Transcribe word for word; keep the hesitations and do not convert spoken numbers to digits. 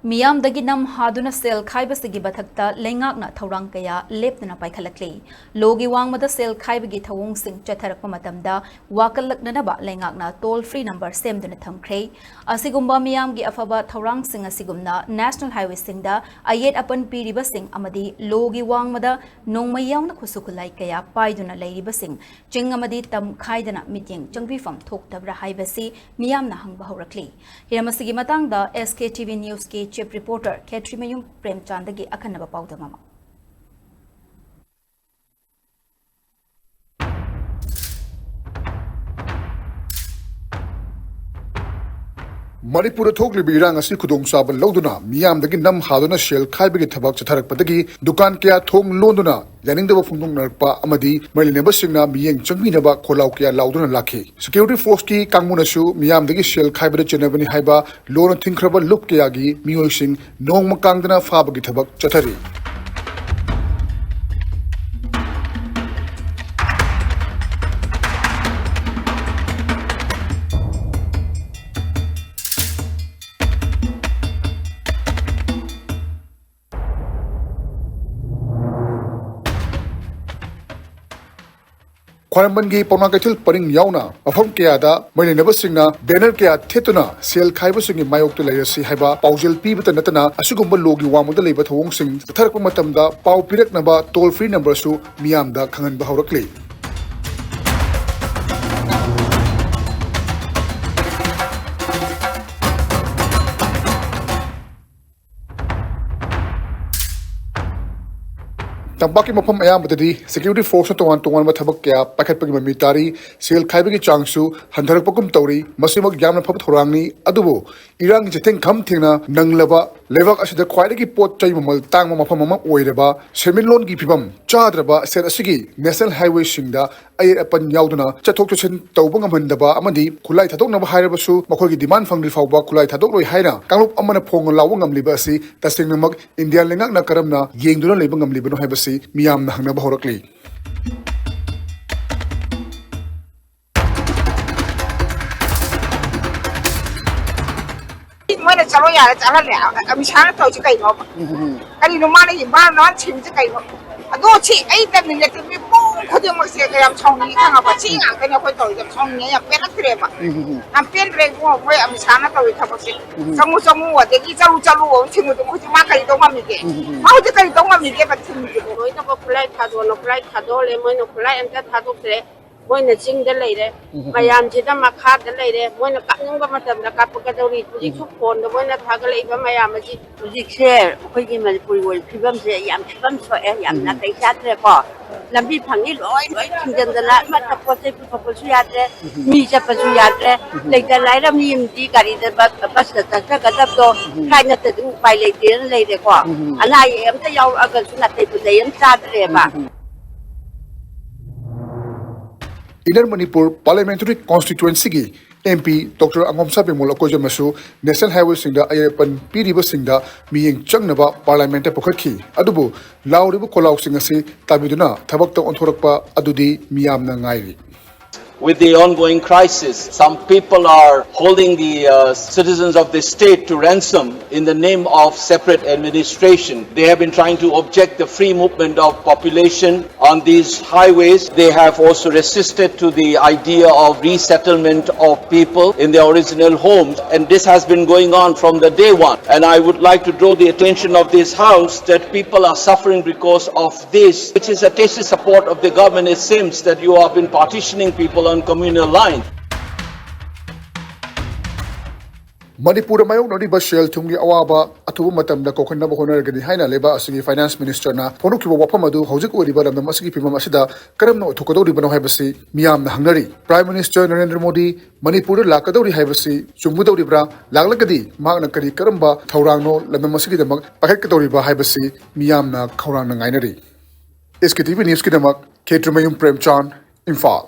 ꯃꯤꯌꯥꯝꯗꯒꯤ ꯅꯝ ꯍꯥꯗꯨꯅ ꯁꯦꯜ ꯈꯥꯏꯕꯁꯤꯒꯤ ꯃꯊꯛꯇ ꯂꯩꯉꯥꯛꯅ ꯊꯧꯔꯥꯡ ꯀꯌꯥ ꯂꯦꯞꯇꯅ ꯄꯥꯏꯈꯠꯂꯛꯂꯤ꯫ ꯂꯣꯒꯤ ꯋꯥꯡꯃꯗ ꯁꯦꯜ ꯈꯥꯏꯕꯒꯤ ꯊꯧꯑꯣꯡꯁꯤꯡ ꯆꯠꯊꯔꯛꯄ ꯃꯇꯝꯗ ꯋꯥꯀꯠꯂꯛꯅꯅꯕ ꯂꯩꯉꯥꯛꯅ toll free number ꯁꯦꯝꯗꯨꯅ ꯊꯝꯈ꯭ꯔꯦ꯫ ꯑꯁꯤꯒꯨꯝꯕ ꯃꯤꯌꯥꯝꯒꯤ ꯑꯐꯕ ꯊꯧꯔꯥꯡꯁꯤꯡ ꯑꯁꯤꯒꯨꯝꯅ national highwayꯁꯤꯡꯗ ꯑꯌꯦꯠ ꯑꯄꯟ ꯄꯤꯔꯤꯕꯁꯤꯡ ꯑꯃꯗꯤ ꯂꯣꯒꯤ ꯋꯥꯡꯃꯗ ꯅꯣꯡꯃꯩ ꯌꯥꯎꯅ ꯈꯨꯠꯁꯨ ꯈꯨꯠꯂꯥꯏ ꯀꯌꯥ ꯄꯥꯏꯗꯨꯅ ꯂꯩꯔꯤꯕꯁꯤꯡ ꯆꯤꯡ ꯑꯃꯗꯤ ꯇꯝ ꯈꯥꯏꯗꯅ ꯃꯤꯠꯌꯦꯡ ꯆꯪꯕꯤꯐꯝ ꯊꯣꯛꯇꯕ꯭ꯔꯥ ꯍꯥꯏꯕꯁꯤ ꯃꯤꯌꯥꯝꯅ ꯍꯪꯕ ꯍꯧꯔꯛꯂꯤ꯫ ꯍꯤꯔꯝ ꯑꯁꯤꯒꯤ ꯃꯇꯥꯡꯗ S K T V Newsꯀꯤ chief reporter ꯈꯦꯇ꯭ꯔꯤꯃꯌꯨꯝ ꯄ꯭ꯔꯦꯝꯆꯥꯟꯗꯒꯤ ꯑꯈꯟꯅꯕ ꯄꯥꯎꯗꯝ ꯑꯃ꯫ ꯃꯅꯤꯄꯨꯔꯗ ꯊꯣꯛꯂꯤꯕ ꯏꯔꯥꯡ ꯑꯁꯤ ꯈꯨꯗꯣꯡꯆꯥꯕ ꯂꯧꯗꯨꯅ ꯃꯤꯌꯥꯝꯗꯒꯤ ꯅꯝ ꯍꯥꯗꯨꯅ ꯁꯦꯜ ꯈꯥꯏꯕꯒꯤ ꯊꯕꯛ ꯆꯠꯊꯔꯛꯄꯗꯒꯤ ꯗꯨꯀꯥꯟ ꯀꯌꯥ ꯊꯣꯡ ꯂꯣꯟꯗꯨꯅ ꯌꯥꯅꯤꯡꯗꯕ ꯐꯣꯡꯗꯣꯛꯅꯔꯛꯄ ꯑꯃꯗꯤ ꯃꯔꯤ ꯂꯩꯅꯕꯁꯤꯡꯅ ꯃꯤꯠꯌꯦꯡ ꯆꯪꯕꯤꯅꯕ ꯈꯣꯜꯂꯥꯎ ꯀꯌꯥ ꯂꯥꯎꯗꯨꯅ ꯂꯥꯛꯈꯤ꯫ Security forceꯀꯤ ꯀꯥꯡꯕꯨꯅꯁꯨ ꯃꯤꯌꯥꯝꯗꯒꯤ ꯁꯦꯜ ꯈꯥꯏꯕꯗ ꯆꯦꯟꯅꯕꯅꯤ ꯍꯥꯏꯕ ꯂꯣꯅ ꯊꯤꯡꯈ꯭ꯔꯕ ꯂꯨꯞ ꯀꯌꯥꯒꯤ ꯃꯤꯑꯣꯏꯁꯤꯡ ꯅꯣꯡꯃ ꯀꯥꯡꯗꯅ ꯐꯥꯕꯒꯤ ꯊꯕꯛ ꯆꯠꯊꯔꯤ꯫ ꯈ꯭ꯋꯥꯏꯔꯝꯕꯟꯒꯤ ꯄꯥꯎꯅꯥ ꯀꯩꯊꯦꯜ ꯄꯔꯤꯡ ꯌꯥꯎꯅ ꯃꯐꯝ ꯀꯌꯥꯗ ꯃꯔꯤ ꯂꯩꯅꯕꯁꯤꯡꯅ banner ꯀꯌꯥ ꯊꯦꯠꯇꯨꯅ ꯁꯦꯜ ꯈꯥꯏꯕꯁꯤꯡꯒꯤ ꯃꯥꯌꯣꯛꯇ ꯂꯩꯔꯁꯤ ꯍꯥꯏꯕ ꯄꯥꯎꯖꯦꯜ ꯄꯤꯕꯇ ꯅꯠꯇꯅ ꯑꯁꯤꯒꯨꯝꯕ ꯂꯣꯒꯤ ꯋꯥꯡꯃꯗ ꯂꯩꯕ ꯊꯧꯑꯣꯡꯁꯤꯡ ꯆꯠꯊꯔꯛꯄ ꯃꯇꯝꯗ ꯄꯥꯎ ꯄꯤꯔꯛꯅꯕ toll free numberꯁꯨ ꯃꯤꯌꯥꯝꯗ ꯈꯪꯍꯟꯕ ꯍꯧꯔꯛꯂꯤ꯫ ꯇꯝꯄꯥꯛꯀꯤ ꯃꯐꯝ ꯑꯌꯥꯝꯕꯗꯗꯤ security forceꯅ ꯇꯣꯉꯥꯟ ꯇꯣꯉꯥꯟꯕ ꯊꯕꯛ ꯀꯌꯥ ꯄꯥꯏꯈꯠꯄꯒꯤ ꯃꯃꯤ ꯇꯥꯔꯤ꯫ ꯁꯦꯜ ꯈꯥꯏꯕꯒꯤ ꯆꯥꯡꯁꯨ ꯍꯟꯊꯔꯛꯄꯒꯨꯝ ꯇꯧꯔꯤ꯫ ꯃꯁꯤꯃꯛ ꯌꯥꯝꯅ ꯐꯕ ꯊꯧꯔꯥꯡꯅꯤ, ꯑꯗꯨꯕꯨ ꯏꯔꯥꯡꯒꯤ ꯆꯩꯊꯦꯡ ꯈꯝ ꯊꯦꯡꯅ ꯅꯪꯂꯕ ꯂꯩꯕꯥꯛ ꯑꯁꯤꯗ ꯈ꯭ꯋꯥꯏꯗꯒꯤ ꯄꯣꯠ ꯆꯩ ꯃꯃꯜ ꯇꯥꯡꯕ ꯃꯐꯝ ꯑꯃ ꯑꯣꯏꯔꯕ ꯁꯦꯟꯃꯤꯠꯂꯣꯟꯒꯤ ꯐꯤꯕꯝ ꯆꯥꯗ꯭ꯔꯕ state ꯑꯁꯤꯒꯤ national highwayꯁꯤꯡꯗ ꯑꯌꯦꯠ ꯑꯄꯟ ꯌꯥꯎꯗꯨꯅ ꯆꯠꯊꯣꯛ ꯆꯠꯁꯤꯟ ꯇꯧꯕ ꯉꯝꯍꯟꯗꯕ ꯑꯃꯗꯤ ꯈꯨꯠꯂꯥꯏ ꯊꯥꯗꯣꯛꯅꯕ ꯍꯥꯏꯔꯕꯁꯨ ꯃꯈꯣꯏꯒꯤ demand ꯐꯪꯗ꯭ꯔꯤ ꯐꯥꯎꯕ ꯈꯨꯠꯂꯥꯏ ꯊꯥꯗꯣꯛꯂꯣꯏ ꯍꯥꯏꯅ ꯀꯥꯡꯂꯨꯞ ꯑꯃꯅ ꯐꯣꯡꯅ ꯂꯥꯎꯕ ꯉꯝꯂꯤꯕ ꯑꯁꯤ ꯇꯁꯦꯡꯅꯃꯛ ꯏꯟꯗꯤꯌꯥ ꯂꯩꯉꯥꯛꯅ ꯀꯔꯝꯅ ꯌꯦꯡꯗꯨꯅ ꯂꯩꯕ ꯉꯝꯂꯤꯕꯅꯣ ꯍꯥꯏꯕꯁꯤ ꯃꯤꯌꯥꯝꯅ ꯍꯪꯅꯕ ꯍꯧꯔꯛꯂꯤ꯫ ꯃꯣꯏꯅ ꯍꯣꯏ, ꯌꯥꯔꯦ, ꯆꯠꯍꯜꯂꯦ꯫ ꯑꯃꯤꯁꯥꯅ ꯇꯧꯔꯤꯁꯦ ꯀꯩꯅꯣꯕ? ꯀꯔꯤꯅꯣ ꯃꯥꯅ ꯏꯝꯐꯥꯜ ꯃꯥꯅ ꯊꯤꯡꯉꯤꯁꯦ ꯀꯩꯅꯣ? ꯑꯗꯣ ꯁꯤ ꯑꯩ ꯇꯝꯃꯤꯟꯅ ꯃꯤꯄꯨꯝ ꯈꯨꯗꯤꯡꯃꯛꯁꯦ ꯌꯥꯝ ꯁꯥꯎꯅꯤꯡꯉꯤ, ꯈꯪꯉꯕ? ꯁꯤ ꯉꯥꯛꯇꯅꯦ ꯑꯩꯈꯣꯏ ꯇꯧꯔꯤꯁꯦ, ꯌꯥꯝ ꯁꯥꯎꯅꯤꯡꯉꯦ, ꯌꯥꯝ ꯄꯦꯜꯂꯛꯇ꯭ꯔꯦꯕ꯫ ꯌꯥꯝ ꯄꯦꯟꯗ꯭ꯔꯦ ꯏꯕꯨꯡꯉꯣ, ꯃꯣꯏ ꯑꯃꯤꯁꯥꯅ ꯇꯧꯔꯤ ꯊꯕꯛꯁꯦ꯫ ꯆꯪꯉꯨ ꯆꯪꯉꯨ, ꯑꯗꯒꯤ ꯆꯠꯂꯨ ꯆꯠꯂꯨ ꯑꯃꯨꯛ ꯊꯤꯡꯉꯨꯗꯣ, ꯍꯧꯖꯤꯛ ꯃꯥ ꯀꯔꯤ ꯇꯧ ꯉꯝꯃꯤꯒꯦ? ꯃꯥ ꯍꯧꯖꯤꯛ ꯀꯔꯤ ꯇꯧ ꯉꯝꯃꯤꯒꯦꯕ ꯊꯤꯡꯉꯤꯗꯨꯕꯨ? ꯂꯣꯏꯅꯃꯛ ꯈꯨꯠꯂꯥꯏ ꯊꯥꯗꯣꯛꯑꯣꯅ ꯈꯨꯠꯂꯥꯏ ꯊꯥꯗꯣꯛꯍꯜꯂꯦ, ꯃꯣꯏꯅ ꯈꯨꯠꯂꯥꯏ ꯑꯝꯇ ꯊꯥꯗꯣꯛꯇ꯭ꯔꯦ꯫ ꯃꯣꯏꯅ ꯆꯤꯡꯗ ꯂꯩꯔꯦ, ꯃꯌꯥꯝꯁꯤꯗ ꯃꯈꯥꯗ ꯂꯩꯔꯦ, ꯃꯣꯏꯅ ꯀꯥꯞꯅꯤꯡꯕ ꯃꯇꯝꯗ ꯀꯥꯞꯄꯛꯀꯗꯧꯔꯤ꯫ ꯍꯧꯖꯤꯛꯁꯨ ꯐꯣꯟꯗ ꯃꯣꯏꯅ ꯊꯥꯒꯠꯂꯛꯏꯕ ꯃꯌꯥꯝ ꯑꯁꯤ꯫ ꯍꯧꯖꯤꯛꯁꯦ ꯑꯩꯈꯣꯏꯒꯤ ꯃꯅꯤꯄꯨꯔꯒꯤ ꯑꯣꯏꯕ ꯐꯤꯕꯝꯁꯦ ꯌꯥꯝ ꯐꯤꯕꯝ ꯁꯣꯛꯑꯦ, ꯌꯥꯝ ꯅꯥꯇꯩ ꯆꯥꯗ꯭ꯔꯦꯀꯣ꯫ ꯂꯝꯕꯤ ꯐꯪꯉꯤ ꯂꯣꯏ ꯂꯣꯏ ꯊꯤꯡꯖꯤꯟꯗꯅ ꯑꯃꯠꯇ ꯄꯣꯠ ꯆꯩ ꯄꯨꯊꯣꯛꯄꯁꯨ ꯌꯥꯗ꯭ꯔꯦ, ꯃꯤ ꯆꯠꯄꯁꯨ ꯌꯥꯗ꯭ꯔꯦ꯫ ꯂꯩꯇ ꯂꯥꯏꯔ ꯃꯤ ꯑꯃꯗꯤ ꯒꯥꯔꯤꯗ ꯕ-, ꯕꯁꯇ ꯆꯠꯆꯒꯗꯕꯗꯣ ꯀꯥꯏꯅꯠꯇꯗꯤ ꯎꯄꯥꯏ ꯂꯩꯇꯦꯅ ꯂꯩꯔꯦꯀꯣ꯫ ꯑꯅꯥ ꯑꯌꯦꯛ ꯑꯝꯇ ꯌꯥꯎꯔꯛꯑꯒꯁꯨ ꯅꯥꯇꯩ ꯄꯨꯗꯩ ꯑꯃ ꯆꯥꯗ꯭ꯔꯦꯕ꯫ ꯏꯅꯔ ꯃꯅꯤꯄꯨꯔ ꯄꯥꯔꯂꯤꯌꯥꯃꯦꯟꯇꯔꯤ ꯀꯣꯟꯁꯇꯤꯇ꯭ꯋꯦꯟꯁꯤꯒꯤ M P doctor Angomcha Bimol ꯑꯀꯣꯏꯖꯝꯅꯁꯨ ꯅꯦꯁꯅꯦꯜ ꯍꯥꯏꯋꯦꯁꯤꯡꯗ ꯑꯌꯦꯠ ꯑꯄꯟ ꯄꯤꯔꯤꯕꯁꯤꯡꯗ ꯃꯤꯠꯌꯦꯡ ꯆꯪꯅꯕ ꯄꯥꯔꯂꯤꯌꯥꯃꯦꯟꯇ ꯄꯨꯈꯠꯈꯤ꯫ ꯑꯗꯨꯕꯨ ꯂꯥꯎꯔꯤꯕ ꯈꯣꯜꯂꯥꯎꯁꯤꯡ ꯑꯁꯤ ꯇꯥꯕꯤꯗꯨꯅ ꯊꯕꯛꯇ ꯑꯣꯟꯊꯣꯔꯛꯄ ꯑꯗꯨꯗꯤ ꯃꯤꯌꯥꯝꯅ ꯉꯥꯏꯔꯤ꯫ With the ongoing crisis, some people are holding the uh, citizens of the state to ransom in the name of separate administration. They have been trying to object the free movement of population on these highways. They have also resisted to the idea of resettlement of people in their original homes, and this has been going on from the day one. And I would like to draw the attention of this House that people are suffering because of this, which is a tacit support of the government. It seems that you have been partitioning people on communal lines. ꯃꯅꯤꯄꯨꯔꯗ ꯃꯥꯌꯣꯛꯅꯔꯤꯕ ꯁꯦꯜ ꯊꯨꯝꯒꯤ ꯑꯋꯥꯕ ꯑꯊꯨꯕ ꯃꯇꯝꯗ ꯀꯣꯛꯍꯟꯅꯕ ꯍꯣꯠꯅꯔꯒꯅꯤ ꯍꯥꯏꯅ ꯂꯩꯕꯥꯛ ꯑꯁꯤꯒꯤ finance ꯃꯤꯅꯤꯁꯇꯔꯅ ꯐꯣꯡꯗꯣꯛꯈꯤꯕ ꯋꯥꯐꯝ ꯑꯗꯨ ꯍꯧꯖꯤꯛ ꯑꯣꯏꯔꯤꯕ ꯂꯝꯗꯝ ꯑꯁꯤꯒꯤ ꯐꯤꯕꯝ ꯑꯁꯤꯗ ꯀꯔꯝꯅ ꯑꯣꯏꯊꯣꯛꯀꯗꯧꯔꯤꯕꯅꯣ ꯍꯥꯏꯕꯁꯤ ꯃꯤꯌꯥꯝꯅ ꯍꯪꯅꯔꯤ꯫ ꯄ꯭ꯔꯥꯏꯝ ꯃꯤꯅꯤꯁꯇꯔ ꯅꯔꯦꯟꯗ꯭ꯔ ꯃꯣꯗꯤ ꯃꯅꯤꯄꯨꯔꯗ ꯂꯥꯛꯀꯗꯧꯔꯤ ꯍꯥꯏꯕꯁꯤ ꯆꯨꯝꯒꯗꯧꯔꯤꯕ꯭ꯔꯥ? ꯂꯥꯛꯂꯒꯗꯤ ꯃꯍꯥꯛꯅ ꯀꯔꯤ ꯀꯔꯝꯕ ꯊꯧꯔꯥꯡꯅꯣ ꯂꯝꯗꯝ ꯑꯁꯤꯒꯤꯗꯃꯛ ꯄꯥꯏꯈꯠꯀꯗꯧꯔꯤꯕ ꯍꯥꯏꯕꯁꯤ ꯃꯤꯌꯥꯝꯅ ꯈꯧꯔꯥꯡꯅ ꯉꯥꯏꯅꯔꯤ꯫ ꯑꯦꯁ ꯀꯦ ꯇꯤ ꯚꯤ ꯅ꯭ꯌꯨꯁꯀꯤꯗꯃꯛ ꯈꯦꯇ꯭ꯔꯤꯃꯌꯨꯝ ꯄ꯭ꯔꯦꯝꯆꯥꯟ, ꯏꯝꯐꯥꯜ꯫